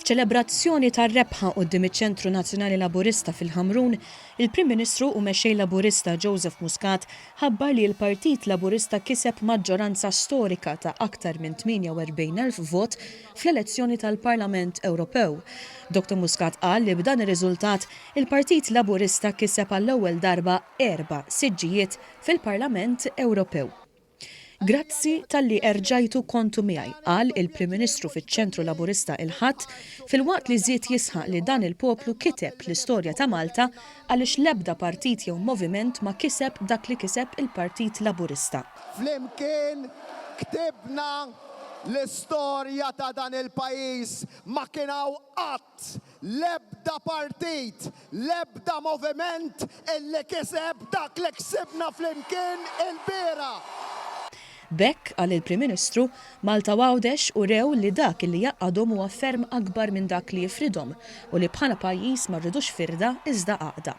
F'ċelebrazzjoni tar-rebħa quddiem iċ-Ċentru Nazzjonali Laburista fil-Ħamrun, il-Prim Ministru u Mexxej Laburista Joseph Muscat ħabbar li l-Partit Laburista kiseb maġġoranza storika ta' aktar minn 48,000 vot fl-elezzjoni tal-Parlament Ewropew. Dottor Muscat qal li b'dan ir-riżultat, il-Partit Laburista kiseb għall-ewwel darba erba' siġġijiet fil-Parlament Ewropew. Grazzi talli erġajtu kontu miegħi, qal il-Prim Ministru fiċ-Ċentru Laburista il-Ħadd, filwaqt li żied jisħaq li dan il-poplu kiteb l-istorja ta' Malta għaliex l-ebda partit jew moviment ma kiseb dak li kiseb il-Partit Laburista. Flimkien ktibna l-istorja ta' dan il-pajjiż, ma kien hawn qatt L-ebda partit, l-ebda moviment illi kiseb dak li ksibna flimkien ilbieraħ. B'hekk, qal il-Prim Ministru, Malta u Għawdex urew li dak illi jgħaqqadhom huwa ferm akbar minn dak li jifridhom u li bħala pajjiż ma rridux firda iżda għaqda.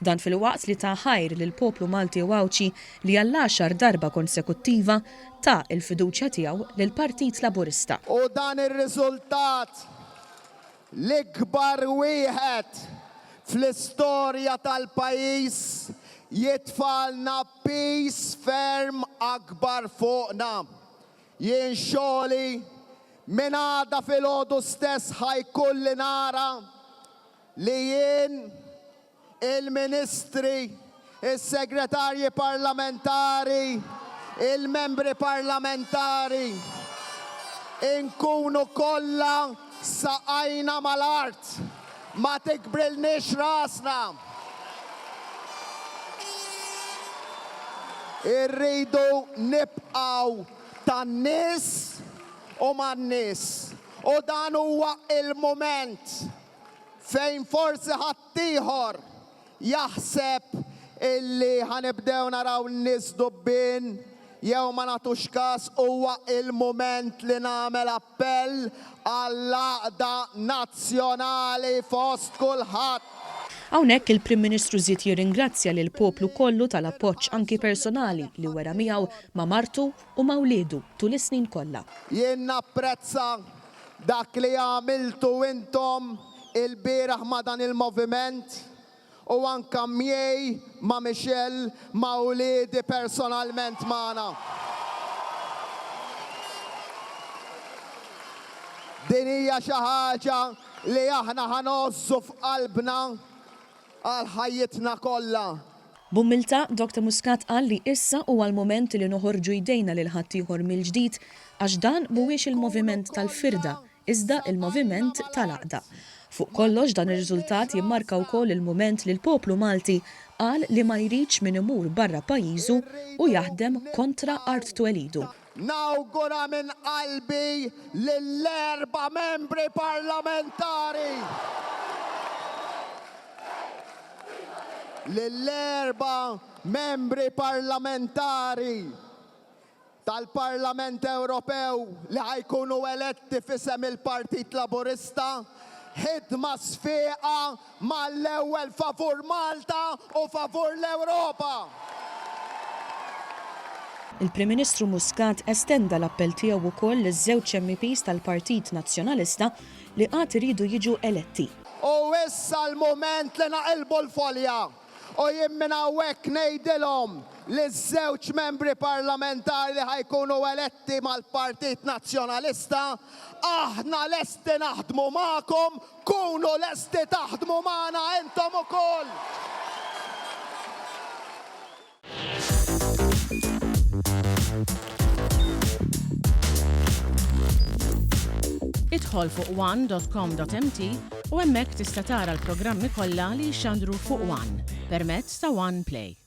Dan filwaqt li ta ħajr lill-poplu Malti u Għawdxi li għall-għaxar darba konsekuttiva ta l-fiduċja tiegħu lill-Partit Laburista. U dan ir-riżultat L-ikbar wieħed fl-istorja tal-pajjiż jitfgħalna piż ferm akbar fuqna. Jien xogħli minn għada filgħodu stess ħa jkun li nara li jien, il-Ministri, is-Segretarji Parlamentari, il-Membri Parlamentari, inkunu kollha saqajna mal-art, ma tikbrilniex rasna. Irridu nibqgħu tan-nies u man-nies. U dan huwa l-mument fejn forsi ħaddieħor jaħseb illi ħa nibdew naraw n-nies dubbien jew ma nagħtux kas huwa il-mument li nagħmel appell għall-għaqda nazzjonali fost kulħadd. Hawnhekk il-Prim Ministru żied jirringrazzja lill-poplu kollu tal-appoġġ anki personali li wera miegħu, ma' martu u ma' wliedu tul is-snin kollha. Jien napprezza Dak li għamiltu intom ilbieraħ ma' dan il-moviment u anka miegħi, ma' Michelle, ma' uliedi personalment magħna. Din hija xi ħaġa li aħna ħa ngħożżu f'qalbna għal ħajjitna kollha. B'umiltà, Doctor Muscat qal li issa huwa l-mument li noħorġu jdejna lil ħaddieħor mill-ġdid għax dan mhuwiex il-moviment tal-firda iżda il-moviment tal-għaqda. Fuq kollox dan ir-riżultat jimmarka wkoll il-mument li l-poplu Malti qal li ma jridx min imur barra pajjiżu u jaħdem kontra art twelidu. Nawgura minn qalbi lill-erba' membri parlamentari lill-erba' membri parlamentari tal-Parlament Ewropew li ħa jkunu eletti f'isem il-Partit Laburista, ħidma sfieqa Mal-ewwel favur Malta u favur l-Ewropa! Il-Prim Ministru Muscat estenda l-appell tiegħu wkoll liż-żewġ MEPs tal-Partit Nazzjonalista li għad iridu jiġu eletti. U issa l-mument li naqilbu l-folja u jien minn hawnhekk ngħidilhom liż-żewġ membri parlamentari li ħa jkunu eletti mal-Partit Nazzjonalista, aħna lesti naħdmu magħkom Kunu lesti taħdmu magħna intom ukoll! Idħol fuq one dot com dot mt u hemmhekk tista' tara l-programmi kollha li jixxandru fuq one permezz ta' One Play.